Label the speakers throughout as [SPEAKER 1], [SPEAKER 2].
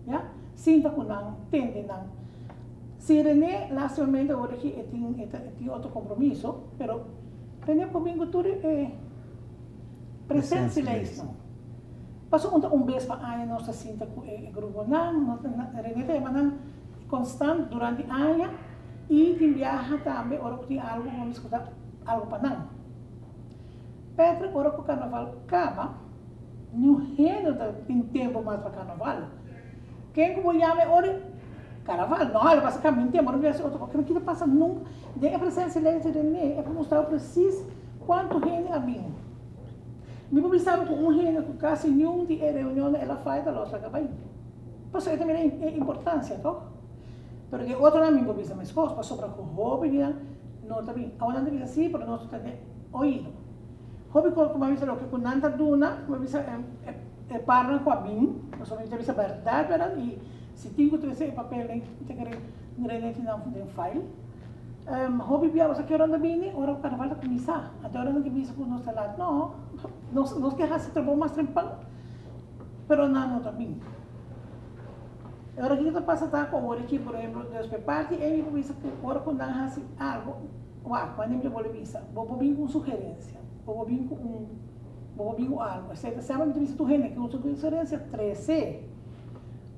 [SPEAKER 1] Ya, sinta ku nan, tende nan. Si René lastimamente awor aki e tin e ta e tin otro kompromiso, pero René por bin ku tur e presentielijstnan. Pasobra un ta un bes pa aña nos ta sinta ku e gruponan, nos ta René ta yama nan konstant durante aña i tin biaha tambe ora ku tin algu ku nos ta algu pa nan. Patrick ora ku karnaval kaba, Niun hende no ta tin tempu mas pa karnaval. Ken ku bo yama e ora karnaval? No, el a pasa kamin tempu, ora mi hasi otro kos. Kiko ta pasa nunka? Den e presensia lei di René, e por mustra bo presis kuantu hende a bin. Mi por bisa bo ku un hende ku kasi niun di e reunionnan el a faya ta los laga bai. Pasobra e ta mira e importansia, tòg? Pero di e otronan mi por bisa meskos, pasobra ku hóbennan no ta bin. Awor nan ta bisa si, pero nos no ta den oido. Hopi kos ku mi a bisa loke ku nan ta duna, mi a bisa e parnan ku a bin, pasobra mi ta bisa bèrdat bèrdat i si tin ku trese e papelnan mi ta kere René tin nan den file. Hopi bia bo sa ki ora nan ta bini? Ora ku karnaval ta kuminsá. Anto ora nan ke bisa ku nos ta lat, no, nos nos ke hasi trabou mas trempan, pero nan no ta bin. E ora kiko ta pasa ta ku awor aki, por ehemplo, despues parti ei mi por bisa ku ora ku nan hasi algu, Wak, wanneer mi ta bolbe bisa, bo por bin ku un sugerensia, bo por bin ku un, bo por bin ku algu. Esei ta semper mi ta bisa tur hende ku un sugerensia, trese.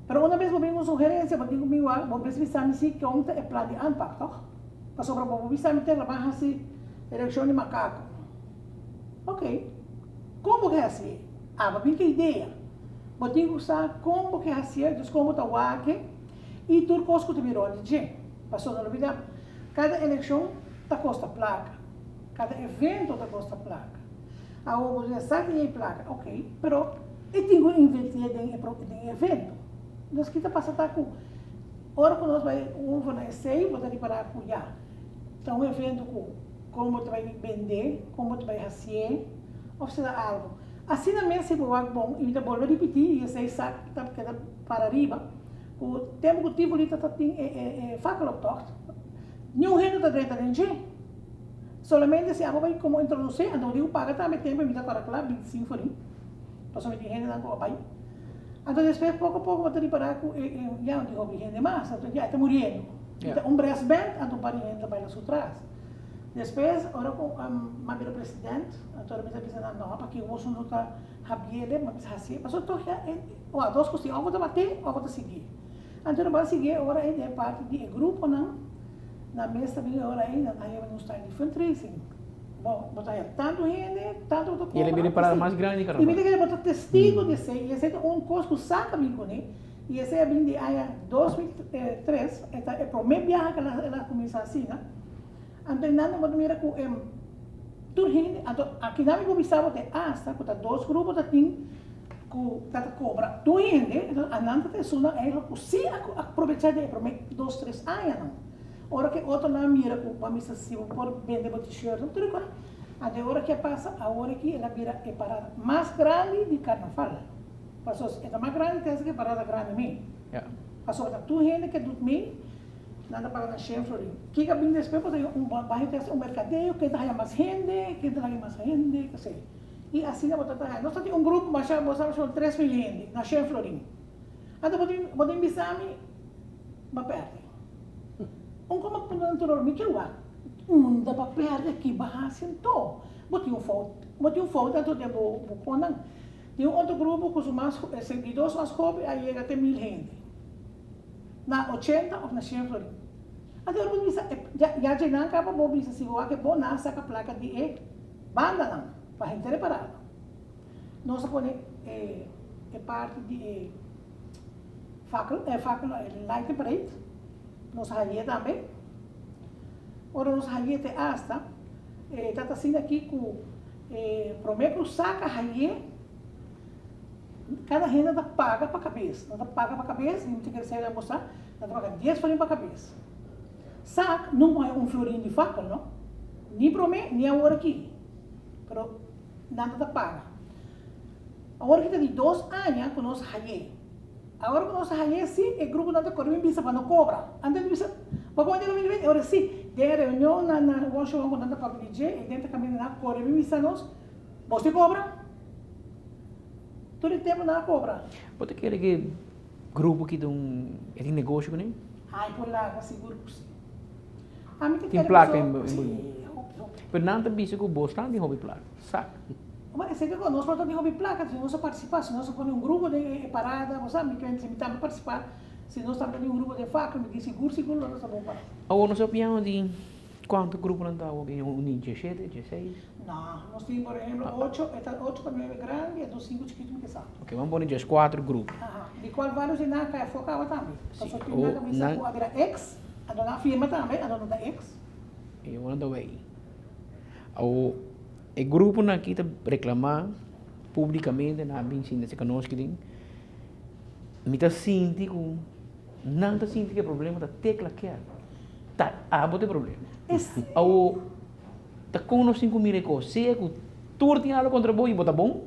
[SPEAKER 1] Pero una bes bo bin ku un sugerensia, bo tin ku bin wak, bo mester bisa mi si kon ta e plan di aanpak, tòg? Pasobra bo por bisa mi te ban hasi erekshon di makako. Ok, kon bo ke hasié? Ah, bo bin ku e idea. Bo tin ku sa kon bo ke hasié, dus kon bo ta wak e, i tur kos ku ta bin rònt di dje. Pasobra no lubidá, Kada elekshon ta kosta plaka. Kada evento ta kosta plaka. Awor bo ya sa tin e plaka, ok, pero e tin ku invertié den e den e evento. Entonces ki ta pasa ta ku ora ku nos bai over na esei bo ta ripará ku ya ta un evento ku kon bo ta bai bendé, kon bo ta bai hasié òf sera algu. Asina mes si bo wak bon i mi ta bolbe ripití i esei sa ta keda para riba. Ku tempu ku Tivoli ta tin e fakkeloptocht, niun hende ta drenta den dje. Solamente si abo bai komo introdusé, anto bo tin ku paga tambe tempu mi ta kòrda kla 25 florin, pasobra mi tin hendenan ku a bai. Anto despues poko poko bo ta ripará ku e ya no tin hopi hende mas, anto ya e ta muriendo. I ta un brass band, anto un par di hende ta baila su tras. Despues ora ku mi a bira president, anto ora mi ta bisa nan, no, pakiko boso no ta habiele, mi a bisa hasié, pasobra tòg ya e. Ora dos ku si òf bo ta bat'é òf bo ta siguié. Anto nan ban siguié ora ei den parti di e gruponan, nan mes ta bini ora ei nan ta heba nos time di fundraising. Bo bo ta haya tantu hende, tantu bo ta
[SPEAKER 2] I el a
[SPEAKER 1] kobra,
[SPEAKER 2] bira parada
[SPEAKER 1] esei.
[SPEAKER 2] mas grandi
[SPEAKER 1] I mi
[SPEAKER 2] karnaval.
[SPEAKER 1] ta kere bo ta testigo di esei i esei ta un kos ku sa ta bin kuné i esei a bin di aña 2003, e ta e promé biaha ku el a kuminsá asina. Anto einan bo ta mira ku e tur hende, anto akinan mi por bisa bo te asta ku ta dos grupo ta tin ku ta ta kobra tur hende, entonces anan ta ta esunnan eigenlijk ku si a aprovecha di e prome dos tres añanan. Ora ku e otronan a mira ku bo a mester si bo por bende bo t-shirt tur e kos, anto e ora ke a pasa awor aki el a bira e parada mas grandi di karnaval. Pasobra e ta mas grandi te hasta ku e parada grandi mei. Pasobra ta tur hende ke dut mei. Nan ta paga nan shen florin. Kiko a bin despues pasobra un baño ta hasi un merkadeo, ken ta haya mas hende, ken ta laga mas hende, kesei. I asina bo ta ta haya. Nos ta tin un grupo masha, bo sa masha 3000 hende na shen florin. Anto bo tin bo tin bisa mi, bo a pèrdè. Un koma puntra nan tur ora, mi ke wak unda bo a pèrdè, ki bo a hasi anto? Bo tin un fout, bo tin un fout anto den bo bo konan. Tin un otro grupo ku su mas, e seguidos mas hopi a yega te 1000 hende. Na 80 of na 100 florin. Anto ora bo bisa ya ya dje nan kaba bo bisa si bo wak e bon nan a saka plaka di e bandanan pa henter e parada. Nos a pone e e parti di e fakkel e fakkel no e lighting parade nos a haye tambe. Ora nos a haye te asta e ta ta asina aki ku e prome ku saka haye. Kada hende ta paga pa kabes. Nan ta paga pa kabes, mi ta kere sey bo sa, nan ta paga dies florin pa kabes. Sak no moe un florin di fakkel no, ni prome ni awor aki, pero nan ta ta paga. Awor aki ta di dos aña ku nos haye. Awor ku nos haye si, e gruponan ta kore bin bisa pa no kobra. Antes di bisa, bo komo den bin bin, ora si, den e reunion na na Washington ku nan ta papia di dje, e den ta kaminda nan a kore bin bisa nos, Bos tin kobra? Tur e tempu nan a kobra.
[SPEAKER 2] Bo ta kere ke Grupo ki ta un e tin negoshi kuné?
[SPEAKER 1] Ai por laga sigur ku si. Ami ta
[SPEAKER 2] Tin
[SPEAKER 1] kere
[SPEAKER 2] plaka
[SPEAKER 1] paso
[SPEAKER 2] en
[SPEAKER 1] si
[SPEAKER 2] envolví.
[SPEAKER 1] hopi hopi.
[SPEAKER 2] Pero nan ta bisa ku bos nan tin hopi plaka. Sak.
[SPEAKER 1] Bo esei ta ku nos por ta tin hopi plaka si nos a partisipá si nos a pone un grupo den e parada bo sa mi kende si mi tambe partisipá si nos tambe tin un grupo den fakkel mi di sigur sigur lo nos ta bon pará.
[SPEAKER 2] Awor nos a piano di Kuantu gruponan ta awor? Un di diesshete, diesseis?
[SPEAKER 1] No, nos tin por ehemplo ocho, e ta ocho pa nuebe grandi anto sinku chikitu mi ke sa.
[SPEAKER 2] Ok, ban pone dieskuater grupo.
[SPEAKER 1] Aha, di kual varios di nan a kai afó kaba tambe.
[SPEAKER 2] Si,
[SPEAKER 1] Pasobra tin nan
[SPEAKER 2] o
[SPEAKER 1] ku bisa
[SPEAKER 2] nan
[SPEAKER 1] ku a bira ex, anto nan a firma tambe, anto nan ta ex.
[SPEAKER 2] E awor nan ta wei. Awor, e gruponan aki ta reklamá publikamente, nan a bin sinta serka nos kitin, mi ta sinti ku. Nan ta sinti ku e problema ta tecla ker. Ta abo ta e problema. Awo ta kon nos tin ku mira e kos? Sea ku tur tin algu kontra bo i bo ta bon,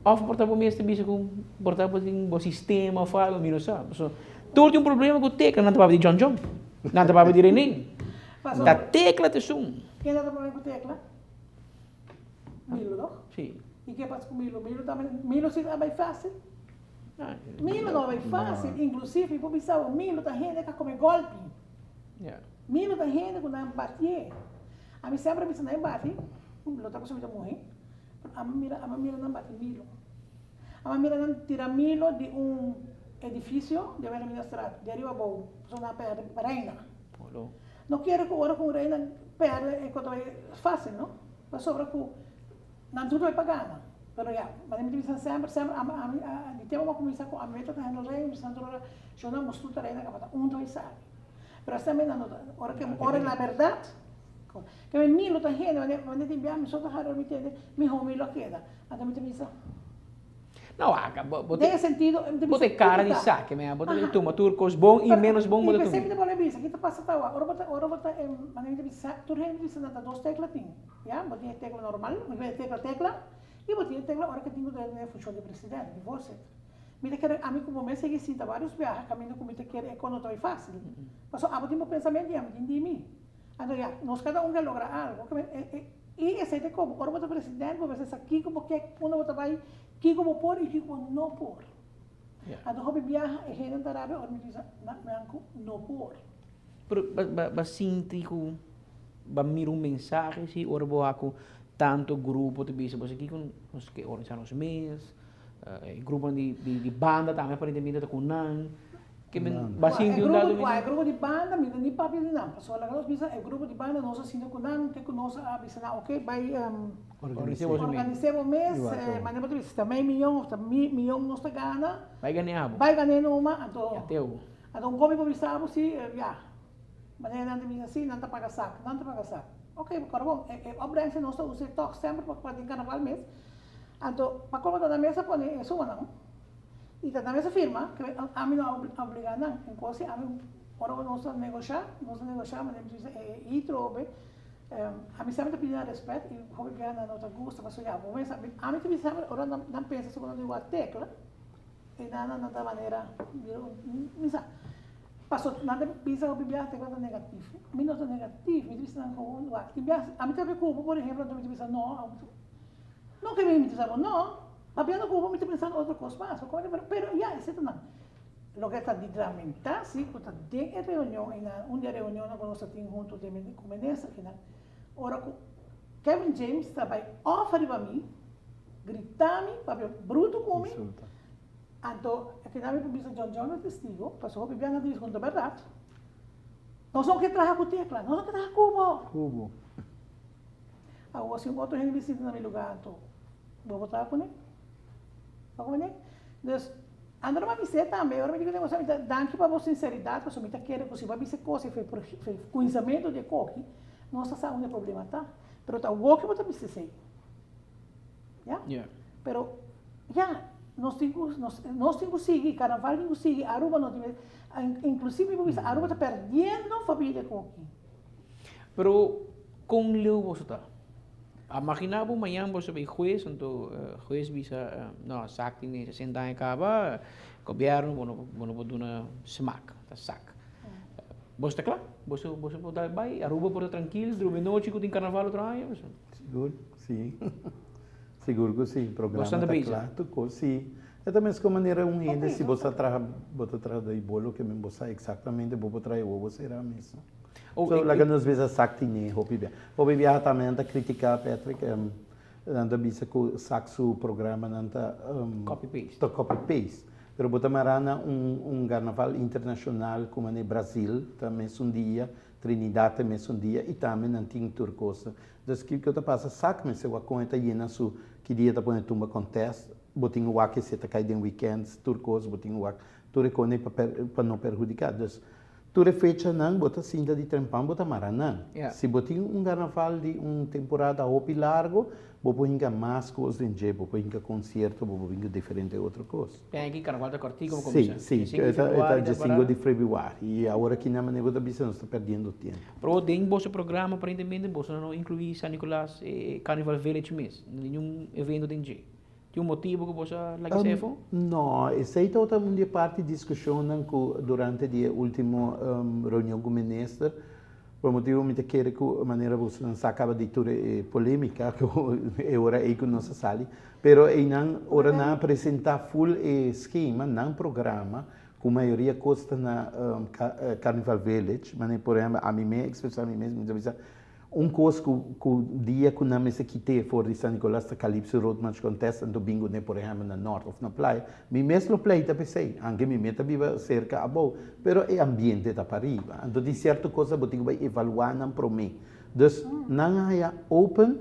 [SPEAKER 2] òf por ta bo mes ta bisa ku por ta bo tin bo sistema òf algu, mi no sa. Pasobra tur tin un problema ku tecla, nan ta papia di John John, nan ta papia di Rene. Ta tecla ta esun.
[SPEAKER 1] Ken ta problema ku tecla? Milo, no?
[SPEAKER 2] Si.
[SPEAKER 1] I ke pasa ku Milo? Milo tambe, Milo si a bai fásil. Milo no a bai fásil, inklusive mi por bisa bo, Milo ta hende ku a kome gòlpi. Milo ta hende ku nan batié. Ami semper a bisa nan e bati, lo ta pasobra mi ta muhé, pero ami mira, ami a mira nan bati Milo. Ami a mira nan tira Milo di un edifisio di Wilhelminastraat, di ariba abou, pasobra nan a pèrdè Reina. No kere ku ora ku un reina pèrdè e kos ta bai fásil, no? Pasobra ku nan tur ta bai pa gana. Pero ya, manera mi ta bisa semper, semper ami, ami a, di tempu mi a kuminsá ku ami meta ta hende reina, mi bisa nan tur ora, shon nan bos tur ta reina kaba ta un ta bai sabi. Pero asina mi nan no ta, ora ke, ora la bèrdat, ke mi mi lo ta hende, manera, manera tin biaha mi so ta hari ora mi tende, mi homi lo a keda. Anto mi ta bisa.
[SPEAKER 2] No, aka, bo, bo
[SPEAKER 1] te, Den e sentido, mi ta
[SPEAKER 2] bo
[SPEAKER 1] bisa
[SPEAKER 2] te kara
[SPEAKER 1] kiko
[SPEAKER 2] di
[SPEAKER 1] ta.
[SPEAKER 2] sake, mea, bo ta
[SPEAKER 1] Aha.
[SPEAKER 2] tuma tur kos bon i
[SPEAKER 1] Pero,
[SPEAKER 2] ménos bon
[SPEAKER 1] i
[SPEAKER 2] bo ta
[SPEAKER 1] p'esei
[SPEAKER 2] tuma.
[SPEAKER 1] mi ta bolbe bisa, ki ta pasa ta awa, ora bo ta, ora bo ta, manera mi ta bisa, tur hende ta bisa nan ta dos tekla tin. Ya, bo tin e tekla normal, bo tin e tekla tekla, i bo tin e tekla ora ke tin ku ta den e funshon di presidente, di voorzitter. Mi ta kere, ami ku bo mes a sinta varios biaha kaminda ku mi ta kere e kos no ta bai fásil. Pasobra abo tin bo pensamentu i ami tin di mi. Anto ya, nos kada un ke logra algu. I esei ta komo, ora bo ta presidente bo mester sa kiko bo ke, unda bo ta bai, kiko bo por i kiko bo no por. Anto hopi biaha e hendenan ta rabia ora mi bisa nan ku no por.
[SPEAKER 2] Pero ba sinti ku ba mira un mensahe si ora bo wak ku tanto grupo ta bisa bo kiko nos ke organisa nos mes, e gruponan di banda tambe aparentemente ta ku nan. Ke men ba sinti un dado
[SPEAKER 1] E grupo di banda mi no ni papia di nan pasobra laga nos bisa e grupo di banda nos a sinti ku nan te ku nos a bisa nan oke bai organis'é bo mes manera bo ta bisa si ta mei miyon of ta miyon nos ta gana
[SPEAKER 2] bai gan'é abo
[SPEAKER 1] bai gan'é numa anto Anto un komi por bisa bo si, ya, manera nan ta bisa si, nan ta paga sak, nan ta paga sak. Ok, kòrda bon, e e opbrengst nos ta usa e tòg semper pa pa den karnaval mes. Anto, pa kolmo ta nan mes a pone e sumanan i ta nan mes a firma, ke ami no a obligá nan. Un kos si ami, ora ku nos ta negoshá, nos ta negoshá manera mi ta bisa e e itrobe, ami semper ta pidi nan rèspèt i hopi biaha nan no ta gusta pasobra ya, bo mes ami ta bisa semper ora nan nan pensa si ku nan ta wak tekla, E nan nan ta manera mi sa paso nan ta bisa hopi biaha te kos ta negativo mi no ta negativo mi ta bisa nan gewoon wak tin biaha ami ta papia ku bo por ehemplo anto mi ta bisa no no ke mi ta bisa bo no papiando ku bo mi ta pensando otro kos mas pero ya esei ta nan loke ta di lamenta si ku ta den e reunion einan un di e reunionnan ku nos ta tin hunto ku minister einan ora ku Kevin James ta bai òf riba mi, grita mi, papia brutu ku mi, anto e keda mi por bisa John John ta testigo, pasobra hopi biaha nan ta bisa ku no ta bèrdat. Nos no ke traha ku Tecla, nos no ke traha ku bo.
[SPEAKER 3] Ku bo.
[SPEAKER 1] Awor si un otro hende bin sinta na mi lugá anto bo por traha kuné? Bo kuné? Dus, anto lo mi bis'é tambe, ora mi di kuné, bo sa mi ta danki pa bo sinseridat, pasobra mi ta kere ku si bo a bisa e kos ei for kuminsamentu di e koki, Nos ta sa unda e problema ta, pero ta awor ke bo ta bisa esei. Ya?
[SPEAKER 2] Yeah.
[SPEAKER 1] Pero, ya, nos tin ku, nos, nos tin ku sigui, Carnaval tin ku sigui, Aruba no tin, inclusive mi por bisa Aruba ta perdiendo familia koki.
[SPEAKER 2] Pero, kon leu boso ta? A magina bo mañan boso bay hues, anto hues bisa, no, sak tin 60 aña kaba, gobierno bo no, bo no por duna smak, ta sak. Boso ta kla? Boso boso por ta bai Aruba por ta trankil drumi nochi ku tin karnaval otro aña?
[SPEAKER 3] Sigur, si. Sigur ku si. Programa
[SPEAKER 2] Boso ta
[SPEAKER 3] ta
[SPEAKER 2] bezig?
[SPEAKER 3] kla tur kos, si. E ta mes con manera un hende si bo sa traha, bo ta traha di bolo ke men bo sa exactamente bo por traha wowo sera mes no. So laga nos bisa sak tine hopi bia. Hopi biaha tambe nan ta critica Patrick, nan ta bisa cu sak su programa nan ta
[SPEAKER 2] Copy paste.
[SPEAKER 3] Ta copy paste. Pero bo ta mara na un carnaval internacional cu mane Brazil ta mesun dia, Trinidad ta mesun dia y tambe nan tin tur cos. Dus kico ta pasa sak mester wak con e ta yena su ki dia ta pone tumba contest, bo tin wak esei ta kai den weekends tur kos bo tin wak tur e kone pa pa no perhudiká. Dus tur e fechanan bo ta sinta di trempan bo ta mara nan. Si bo tin un karnaval di un temporada hopi largo bo por hinka mas kos den dje, bo por hinka konsierto, bo por hinka diferente otro kos.
[SPEAKER 2] Ten aki karnaval ta kòrtiku bo kuminsá.
[SPEAKER 3] Si, si, e ta djesingu di febrüari i awor aki nan manera bo ta bisa nos ta perdiendo tempu.
[SPEAKER 2] Pero den boso programa aparentemente boso no inkluí San Nicolas e Carnival Village mes, ningun evento den dje. Tin un motibu ku boso a laga esei afó?
[SPEAKER 3] No, esei tabata un di e parti diskushonnan ku durante di e último reunion ku minister. Pa motibu mi ta kere ku manera bosonan sa kaba di tur e polémika ku e ora ei ku nos a sali. Pero einan ora nan a presentá ful e skema, nan programa, ku mayoria kos ta na Carnival Village, manera por ehèmpel ami mes ekspresá mi mes, mi ta bisa, Un kos ku ku dia ku nan mester kit'é for di San Nicolas ta Calypso Road March Contest anto bin kuné por ehèmpel na Nort òf na Playa. Mi mes lo pleita p'esei, anke mi mes ta biba serka abou, pero e ambiente ta pariba. Anto tin sierto kos bo tin ku bai evaluá nan promé. Dus nan a haya open,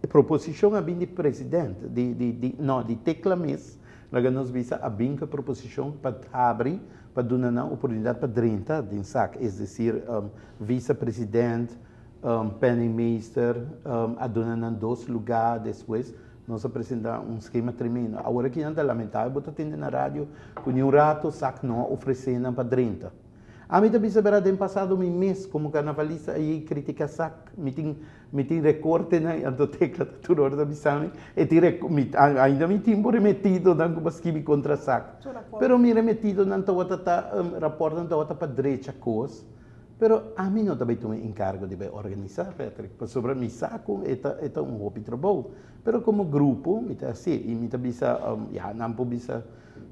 [SPEAKER 3] e proposishon a bin di president, di di di no di Tecla mes, laga nos bisa a bin ku e proposishon pa habri pa duna nan oportunidat pa drenta den sak, es desir vicepresident, penningmeester a duna nan dos lugá despues nos a presenta un skema tremendo. Awor aki nan ta lamentabel bo ta tende na radio ku ni un rato sak no a ofresé nan pa drenta. Ami ta bisa bera den pasado mi mes komo karnavalista a yei kritika sak, mi tin Mi tin recortenan, anto Tecla ta tur ora ta bisa mi, e tin reco, mi ainda mi tin bo remetidonan cu bo a skibi contra sac. Pero mi remetidonan tawata ta, raportnan tawata pa drecha cos, pero ami no ta bay tuma e encargo di bay organisa, Patrick, pasobra mi sa cu e ta, e ta un hopi trabou. Pero como grupo mi ta haci y mi ta bisa, ya nan por bisa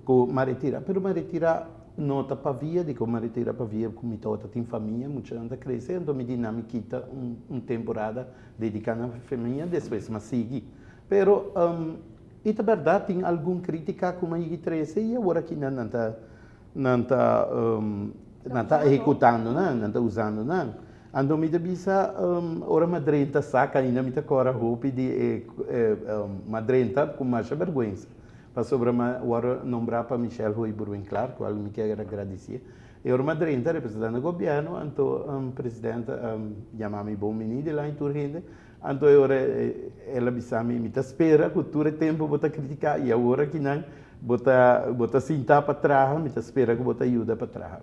[SPEAKER 3] cu m'a retira, pero m'a retira no ta pavia di cu m'a retira pavia cu mi tawata tin famia, muchanan ta crece, anto mi di nan mi kita un temporada dedica na famia, despues m'a sigui. Pero y ta berdad tin algun critica cu m'a yigi trece y awor aki nan nan ta nan ta nan ta ehecutando nan, nan ta usando nan. Anto mi ta bisa ora m'a drenta saca ainda mi ta cora hopi di e m'a drenta cu masha berguensa. Pasobra mi a wòrdu nombrá pa Michelle Hooyboer-Winklaar, kual mi kier agradisié. E ora mi a drenta representando gobièrnu, anto presidente a yama mi bon bini dilanti tur hende. Anto e ora el a bisa mi, mi ta spera ku tur e tempu bo ta kritiká i awor akinan bo ta bo ta sintá pa traha, mi ta spera ku bo ta yuda pa traha.